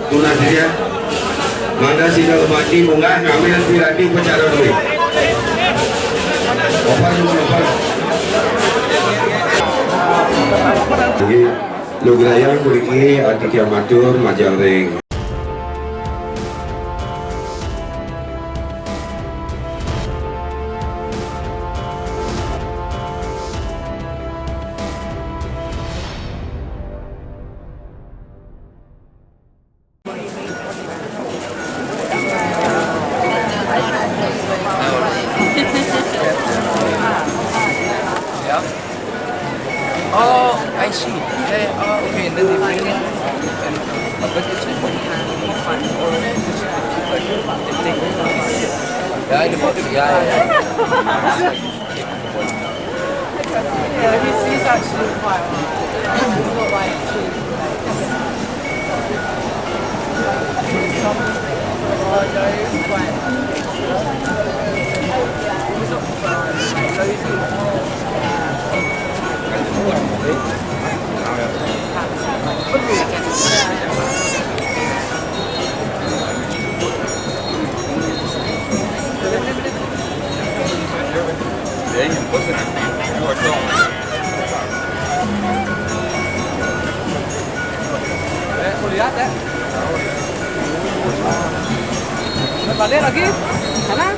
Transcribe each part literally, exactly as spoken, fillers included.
Tunas dia. Mangga sida mati munggah ngambil piranti upacara duit. Oper juga oper. Nggih, lugrayang mriki Aditya Matur majeng ring Oh, I see. Yeah, yeah. Oh, okay. And then they bring it. And, but it's in the fun or they take it. Yeah, in the bottom. Yeah, yeah, yeah. Yeah, he's, he's actually quite alright. He's not like too, like, he's quite, he's not, like, those people. Balik lagi. Sana.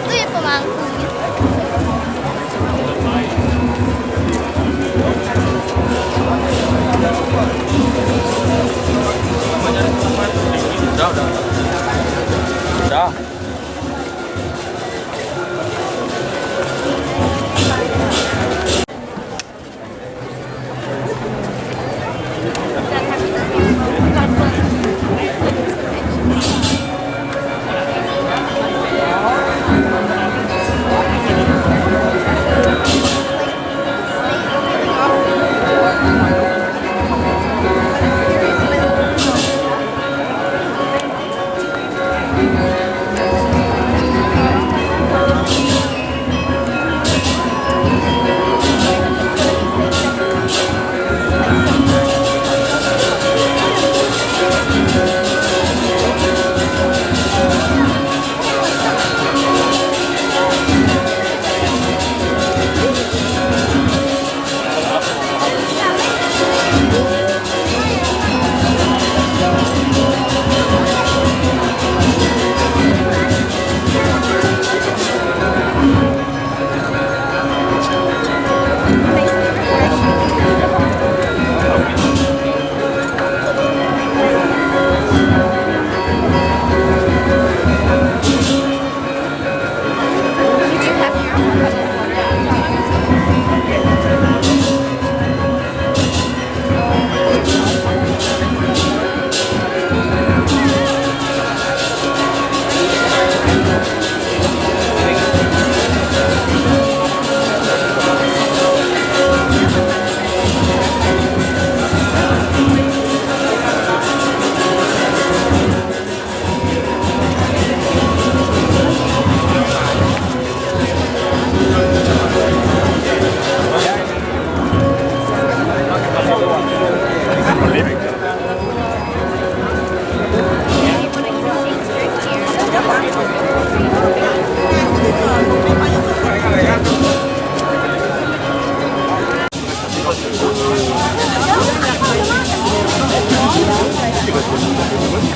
Itu ya pemangku. Udah, udah. Udah.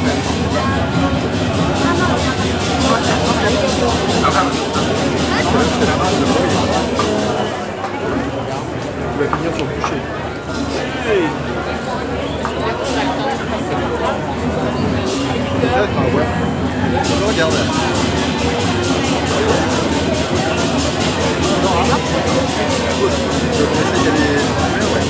Il va finir sur le boucher. Peut-être, hein, ouais. Je regarde. Je vais essayer d'aller. Ouais.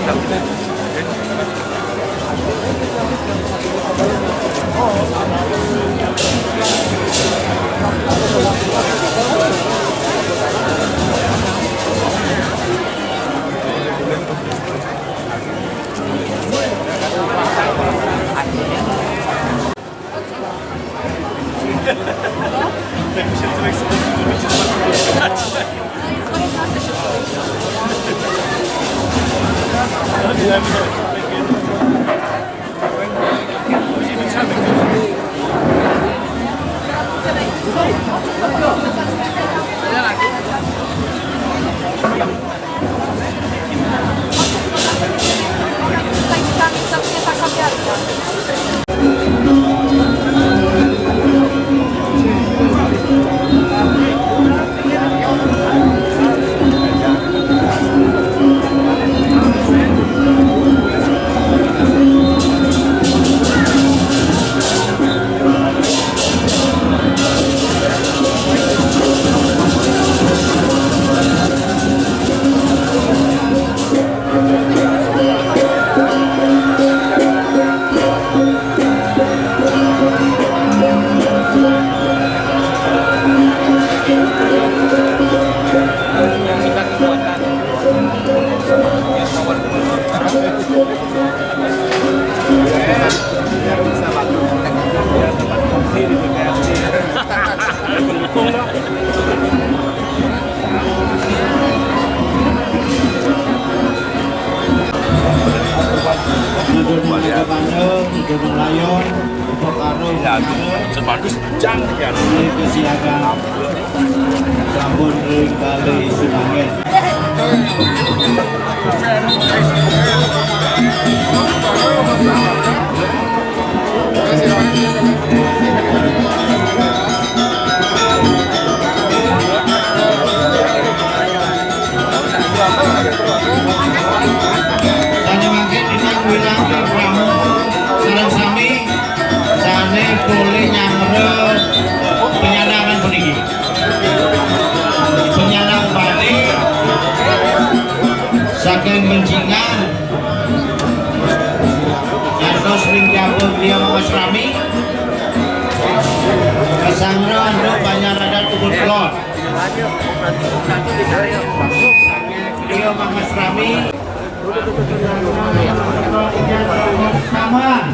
Nang gunung Naga Bandeng, Gunung Layon, Pekaro, Sepandus jang ya. Ini kesiapan. Sampun ring Bali Sumanggen. Sané mangkin titah ngwilang ring krama sareng sami sané polih nyanggra penyandangan puniki. Penyandang Bali saking Bencingan ngantos ring Jaba Griya Mangasrami, kasanggra antuk Banjar Adat Ubud Kelod. Griya Mangasrami. Saman.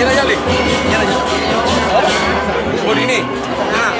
Yan na, Yali. Yan na, Yali. Por ini. Ah.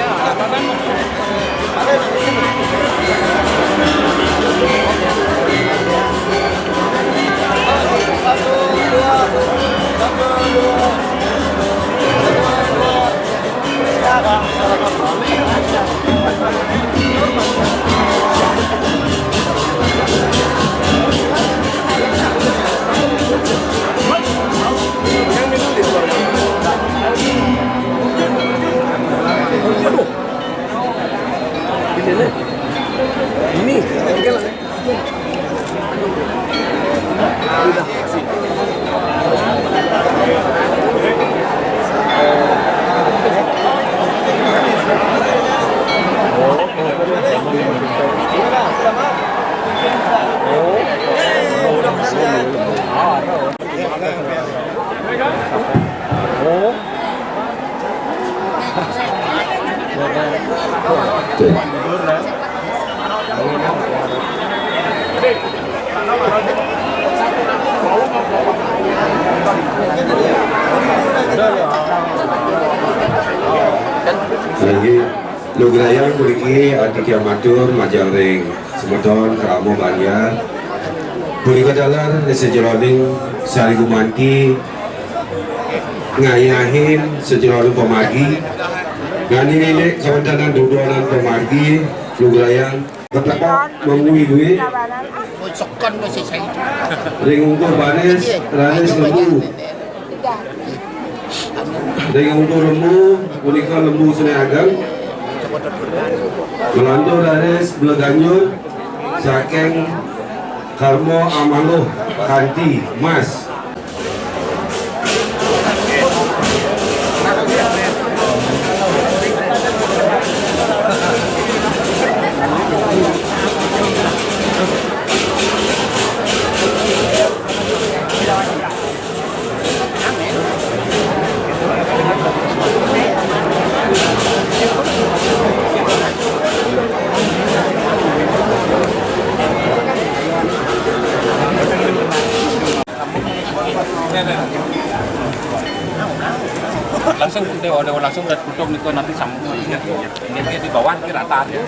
Ini, ini, ini. Lagi, lugrayang puniki, adik yang matur, majeng ring semeton, krama banjar. Punika taler sajeroning sari gumanti ngayahin sajeroning pamargi, nganililih kawéntenan dudonan pamargi, lugrayang tetep mangguih-guih ring ungkur baris, raris lembu. Ring ungkur lembu, punika lembu sané ageng. Nglantur raris bleganjur saking Karma Amaluh kanti mas. Langsung, Dewa, Dewa, langsung udah tutup nih, nanti sambung aja. Ini di bawah, ini rata aja.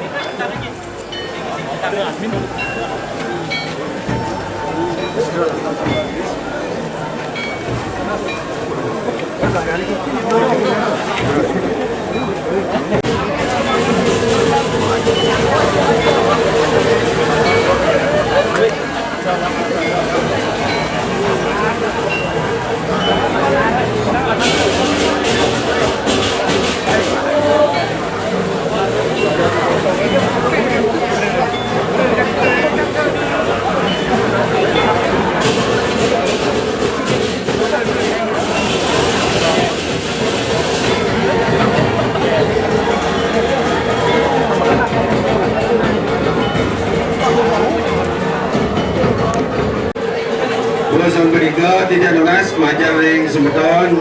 Kula sampun nika titiang nunas majeng ring semeton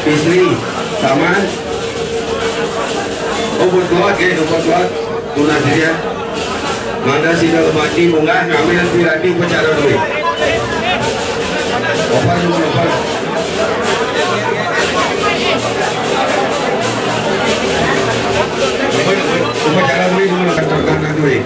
istri, paman. Oh, buat kuat, nggih, buat kuat. Tunas titiang. Mangda sida mati munggah ngambil piranti upacara duwé. Oper, nuwun oper. Upacara duwé, nuwun oper, upacara duwé.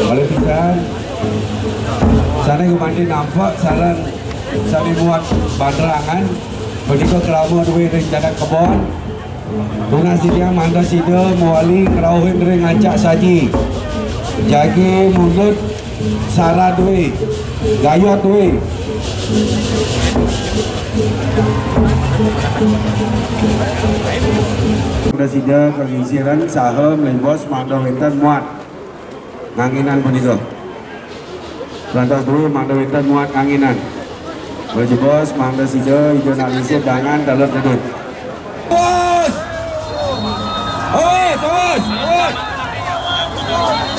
Olih pisan, sané gumanti nampek sareng sané muat panerangan, punika krama duwé ring Cagar Kebon. Tunas titiang mangda sida mawali ngrauhin ring ancak saji. Jagi mundut sara duwé, gayot duwé. Tunas sida kagisiran saha melimpos mangda wénten muat nganginan punika. Lantas duwé mangda wénten muat nganginan. Wajibos mangda sida ida nalisir dangan taler tedun. Bos! Bos! Bos! Bos!